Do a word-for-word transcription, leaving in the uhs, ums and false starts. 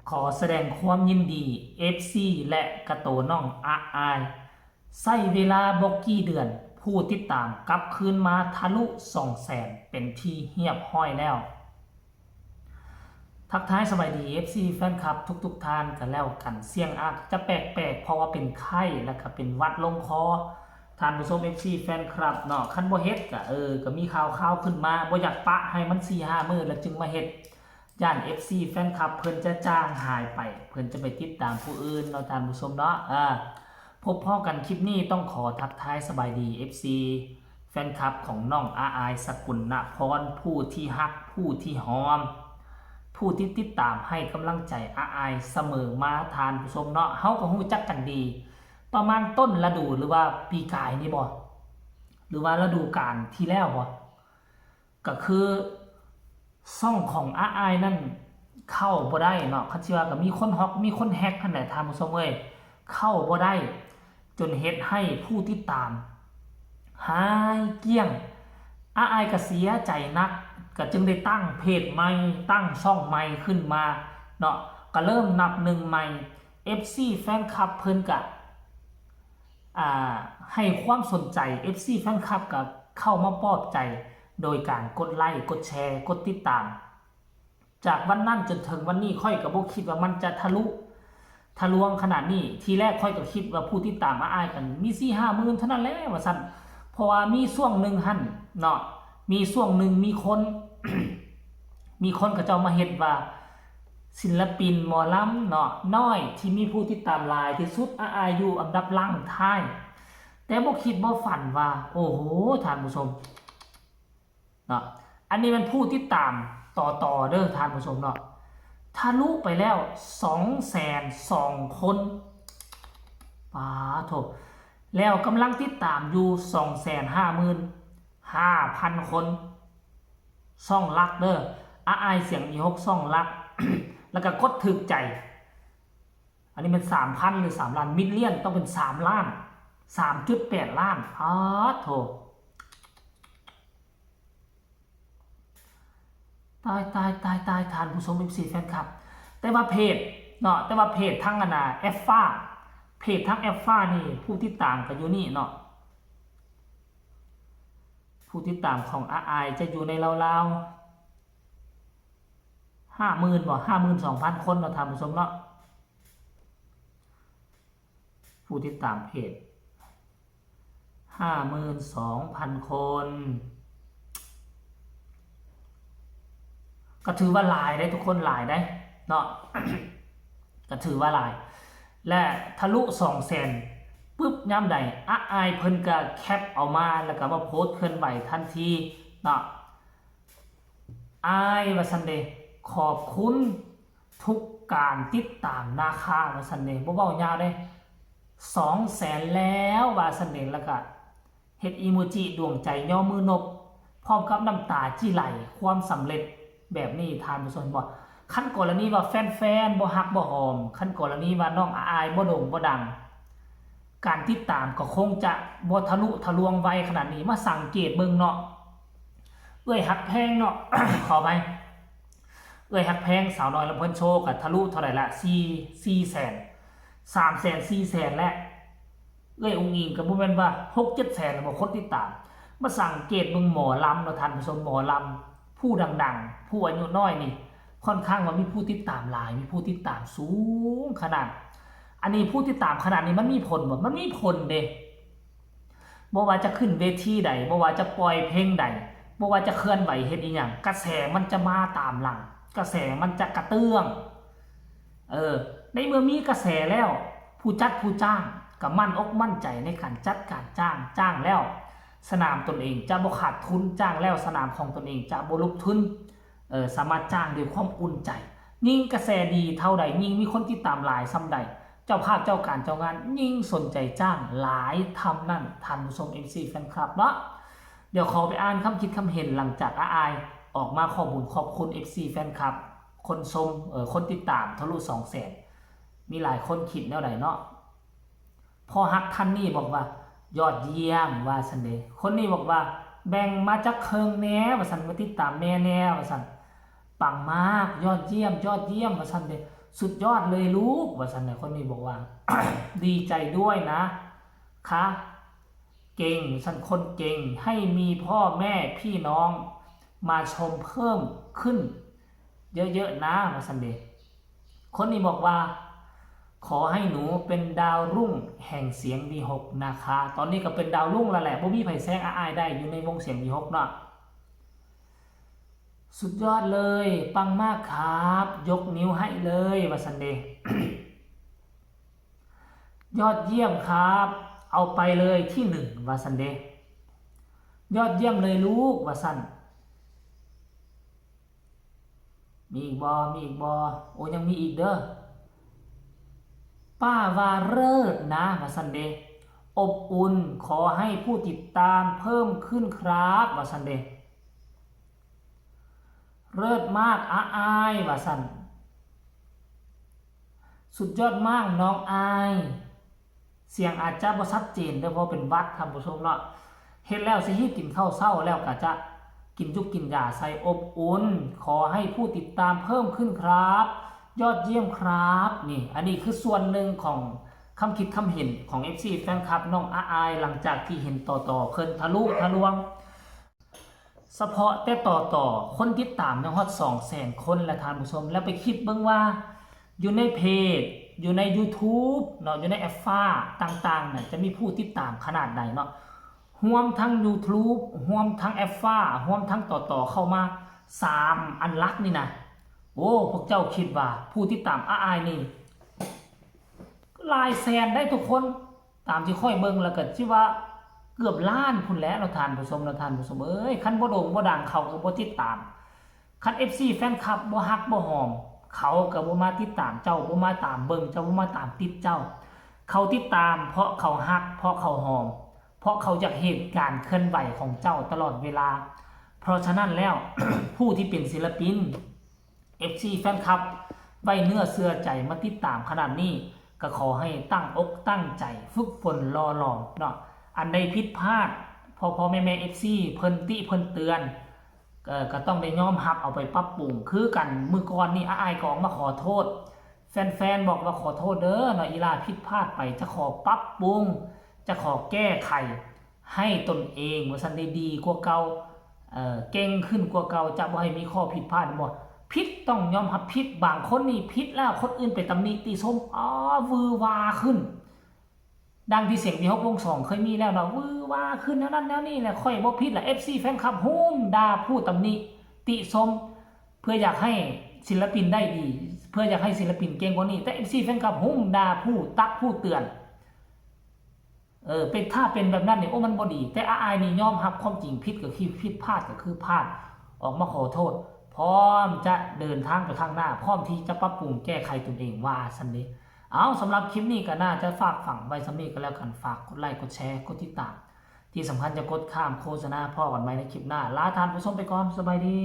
ขอแสดงความยินดี เอฟซี และกะโตน้องอาอาย ใช้เวลาบ่กี่เดือน ผู้ติดตามกลับคืนมาทะลุ สองแสน เป็นที่เรียบร้อยแล้ว ทักทายสบายดี เอฟซี แฟนคลับทุกๆท่านกันแล้วกัน เสียงอาจจะแปลกๆ เพราะว่าเป็นไข้ แล้วก็เป็นหวัดลงคอ ท่านผู้ชม เอฟซี แฟนคลับเนาะ คันบ่เฮ็ดก็ เออ ก็มีข่าวๆขึ้นมา บ่อยากปะให้มันสี่ห้ามื้อแล้วจึงมาเฮ็ด ย่าน เอฟซี แฟนคลับเพิ่นจะจางหายไป เพิ่นจะไปติดตามผู้อื่นเนาะ ท่านผู้ชมเนาะ อ่า พบพ้อกันคลิปนี้ต้องขอทักทายสบายดี เอฟซี แฟนคลับของน้องอาอาย สกุลนพร ผู้ที่ฮัก ผู้ที่หอม ผู้ที่ติดตามให้กำลังใจอาอายเสมอมา ท่านผู้ชมเนาะ เฮาก็ฮู้จักกันดี ประมาณต้นฤดูหรือว่าปีกายนี่บ่ หรือว่าฤดูกาลที่แล้วบ่ ก็คือช่องของอาอายนั่นเข้าบ่ได้เนาะ คันสิว่าก็มีคนฮอก มีคนแฮ็กหั้นแหละ ท่านผู้ชมเอ้ย เข้าบ่ได้ จนเฮ็ดให้ผู้ติดตามหายเกลี้ยง อาอายก็เสียใจหนัก ก็จึงได้ตั้งเพจใหม่ ตั้งช่องใหม่ขึ้นมาเนาะ ก็เริ่มนับหนึ่งใหม่ เอฟซี แฟนคลับเพิ่นก็ อ่า ให้ความสนใจ เอฟซี แฟนคลับก็เข้ามาปลอบใจ โดยการกดไลค์ กดแชร์ กดติดตาม จากวันนั้นจนถึงวันนี้ ข้อยก็บ่คิดว่ามันจะทะลุทะลวงขนาดนี้ ทีแรกข้อยก็คิดว่าผู้ติดตามอาอายกันมีสี่ห้าหมื่นเท่านั้นแหละว่าซั่น เพราะว่ามีช่วงหนึ่งหั่นเนาะ มีช่วงหนึ่งมีคน มีคนเขาเจ้ามาเฮ็ดว่า ศิลปินหมอลำเนาะ น้อยที่มีผู้ติดตามหลายที่สุด อาอายอยู่อันดับล่างท้าย แต่บ่คิดบ่ฝันว่า โอ้โห ท่านผู้ชมเนาะ อันนี้มันผู้ติดตามต่อๆเด้อ ท่านผู้ชมเนาะ ทะลุไปแล้ว สองแสนสอง คน ปาโถ แล้วกำลังติดตามอยู่ สองแสนห้าหมื่นห้าพัน คน ช่องหลักเด้อ อาอายเสียงอีหก ช่องหลัก แล้วก็กดถูกใจ อันนี้เป็น สามพัน หรือ สามล้าน million ต้องเป็น สามล้าน สามจุดแปดล้าน ปาโถ ตาย ตาย ตาย ตาย ท่านผู้ชม เอฟซี แฟนคลับ แต่ว่าเพจเนาะ แต่ว่าเพจทั้งอันน่ะ แอฟฟ้า เพจทั้งแอฟฟ้านี่ ผู้ติดตามก็อยู่นี่เนาะ ผู้ติดตามของอาอายจะอยู่ในราวๆ ห้าหมื่นบ่ ห้าหมื่นสองพัน คนเนาะ ท่านผู้ชมเนาะ ผู้ติดตามเพจ ห้าหมื่นสองพัน คน ก็ถือว่าหลายได้ทุกคน หลายได้เนาะ ก็ถือว่าหลาย และทะลุ สองแสน ปึ๊บ ยามใด อาอายเพิ่นก็แคปเอามา แล้วก็มาโพสต์เคลื่อนไหวทันทีเนาะ อายว่าซั่นเด้ ขอบคุณทุกการติดตามนะคะว่าซั่นเด้ บ่เว้ายาวเด้ สองแสนแล้วว่าซั่นเด้ แล้วก็เฮ็ดอีโมจิดวงใจย่อมือนบ พร้อมกับน้ำตาจิไหล ความสำเร็จแบบนี้ ท่านผู้ชม บ่ คันกรณีว่าแฟนๆบ่ฮักบ่หอม คันกรณีว่าน้องอาอายบ่โด่งบ่ดัง การติดตามก็คงจะบ่ทะลุทะลวงไวขนาดนี้ มาสังเกตเบิ่งเนาะ เอื้อยฮักแพงเนาะ ขออภัย เอื้อยฮักแพง สาวน้อยลำเพลินโชว์ก็ทะลุเท่าไหร่ละ สี่ สี่แสน สามแสน สี่แสน แล้ว เอื้อยอุ๋งอิ๋งก็บ่แม่นว่า หกเจ็ดแสน แล้วบ่คนติดตาม มาสังเกตเบิ่งหมอลำเนาะ ท่านผู้ชม หมอลำผู้ดังๆ ผู้อายุน้อยนี่ ค่อนข้างว่ามีผู้ติดตามหลาย มีผู้ติดตามสูงขนาด อันนี้ผู้ติดตามขนาดนี้มันมีผลบ่ มันมีผลเด้ บ่ว่าจะขึ้นเวทีใด บ่ว่าจะปล่อยเพลงใด บ่ว่าจะเคลื่อนไหวเฮ็ดอีหยัง กระแสมันจะมาตามหลัง กระแสมันจะกระเตื้อง เออ ในเมื่อมีกระแสแล้ว ผู้จัดผู้จ้างก็มั่นอกมั่นใจในการจัดการจ้าง จ้างแล้ว สนามตนเองจะบ่ขาดทุน จ้างแล้วสนามของตนเองจะบ่ลุกทุน เออ สามารถจ้างด้วยความอุ่นใจ ยิ่งกระแสดีเท่าใด ยิ่งมีคนติดตามหลายส่ำใด เจ้าภาพเจ้าการเจ้างานยิ่งสนใจจ้างหลายท่ำนั้น ท่านผู้ชม เอฟซี แฟนคลับเนาะ เดี๋ยวขอไปอ่านคำคิดคำเห็นหลังจากอาอายออกมาขอบุญขอบคุณ เอฟซี แฟนคลับ คนชม เอ่อ คนติดตามทะลุ สองแสน มีหลายคนคิดแนวใดเนาะ พ่อฮักท่านนี้บอกว่า ยอดเยี่ยม ว่าซั่นเด้ คนนี้บอกว่า แบ่งมาจักเคิ่งแหน่ ว่าซั่น มาติดตามแม่แหน่ ว่าซั่น ปังมาก ยอดเยี่ยม ยอดเยี่ยม ว่าซั่นเด้ สุดยอดเลยลูก ว่าซั่นน่ะ คนนี้บอกว่า ดีใจด้วยนะคะ เก่ง ซั่น คนเก่ง ให้มีพ่อแม่พี่น้องมาชมเพิ่มขึ้นเยอะๆ นะ ว่าซั่นเด้ คนนี้บอกว่า ขอให้หนูเป็นดาวรุ่งแห่งเสียงวีหกนะคะ ตอนนี้ก็เป็นดาวรุ่งแล้วแหละ บ่มีไผแซงอ้ายได้ อยู่ในวงเสียงวีหกเนาะ สุดยอดเลย ปังมากครับ ยกนิ้วให้เลย ว่าซั่นเด้ ยอดเยี่ยมครับ เอาไปเลยที่หนึ่ง ว่าซั่นเด้ ยอดเยี่ยมเลยลูก ว่าซั่น มีอีกบ่ มีอีกบ่ โอ้ ยังมีอีกเด้อ ป้าว่าเลิศนะ ว่าซั่นเด้ อบอุ่น ขอให้ผู้ติดตามเพิ่มขึ้นครับ ว่าซั่นเด้ เลิศมาก อ้าย ว่าซั่น สุดยอดมากน้องอ้าย เสียงอาจจะบ่ชัดเจนเด้อ เพราะเป็นหวัด ท่านผู้ชมเนาะ เฮ็ดแล้วสิหิวกินข้าวเช้า แล้วก็จะกินจุกกินยาใส่ อบอุ่น ขอให้ผู้ติดตามเพิ่มขึ้นครับ ยอดเยี่ยมครับ นี่ อันนี้คือส่วนหนึ่งของคำคิดคำเห็นของ เอฟซี แฟนคลับน้องอ้าย หลังจากที่เห็นต่อๆ เพิ่นทะลุทะลวง เฉพาะแต่ต่อๆ คนติดตามยังฮอดสองแสนคนแล้ว ท่านผู้ชม แล้วไปคิดเบิ่งว่า อยู่ในเพจ อยู่ใน YouTube เนาะ อยู่ในแอปฟ้าต่างๆ น่ะ จะมีผู้ติดตามขนาดใดเนาะ รวมทั้ง YouTube รวมทั้งแอปฟ้า รวมทั้งต่อๆ เข้ามา สามอันหลักนี่นะ โอ้ พวกเจ้าคิดว่าผู้ติดตามอ้ายนี่ หลายแสนได้ทุกคน ตามที่ข้อยเบิ่งแล้วก็สิว่าเกือบล้านพุ้นแหละเนาะ ท่านผู้ชมเนาะ ท่านผู้ชมเอ้ย คันบ่โด่งบ่ดังเขาก็บ่ติดตาม คัน เอฟซี แฟนคลับบ่ฮักบ่หอม เขาก็บ่มาติดตามเจ้า บ่มาตามเบิ่งเจ้า บ่มาตามติดเจ้า เขาติดตามเพราะเขาฮัก เพราะเขาหอม เพราะเขาอยากเห็นการเคลื่อนไหวของเจ้าตลอดเวลา เพราะฉะนั้นแล้ว ผู้ที่เป็นศิลปิน เอฟซี แฟนคลับ ไว้เนื้อเชื่อใจมาติดตามขนาดนี้ ก็ขอให้ตั้งอกตั้งใจฝึกฝนหล่อหลอมเนาะ อันใดผิดพลาด พ่อๆ แม่ๆ เอฟซี เพิ่นติเพิ่นเตือน เอ่อ ก็ต้องได้ยอมรับเอาไปปรับปรุง คือกันมื้อก่อนนี่อ้ายก็ออกมาขอโทษ แฟนๆ บอกว่าขอโทษเด้อเนาะ อีหล่าผิดพลาดไป จะขอปรับปรุง จะขอแก้ไขให้ตนเอง ว่าซั่น ได้ดีกว่าเก่า เอ่อ เก่งขึ้นกว่าเก่า จะบ่ให้มีข้อผิดพลาด บ่ ผิดต้องยอมรับผิด บางคนนี่ผิดแล้ว คนอื่นไปตำหนิติชม อ๋อ วือวาขึ้น ดังที่เสียงวีหกวงสองเคยมีแล้วเนาะ วือวาขึ้นแนวนั้นแนวนี้แหละ ข้อยบ่ผิดล่ะ เอฟซี แฟนคลับ ฮุ่มด่าผู้ตำหนิติชม เพื่ออยากให้ศิลปินได้ดี เพื่ออยากให้ศิลปินเก่งกว่านี้ แต่ เอฟซี แฟนคลับ ฮุ่มด่าผู้ตักผู้เตือน เออ เป็น ถ้าเป็นแบบนั้นนี่ โอ้ มันบ่ดี แต่อ้ายนี่ยอมรับความจริง ผิดก็คือผิด พลาดก็คือพลาด ออกมาขอโทษ พร้อมจะเดินทางไปข้างหน้า พร้อมที่จะปรับปรุงแก้ไขตนเอง ว่าซั่นเด้ เอา สำหรับคลิปนี้ก็น่าจะฝากฝังไว้ส่ำนี้ก็แล้วกัน ฝากกดไลค์ กดแชร์ กดติดตาม ที่สำคัญจะกดข้ามโฆษณา พ้อกันใหม่ในคลิปหน้า ลาท่านผู้ชมไปก่อน สบายดี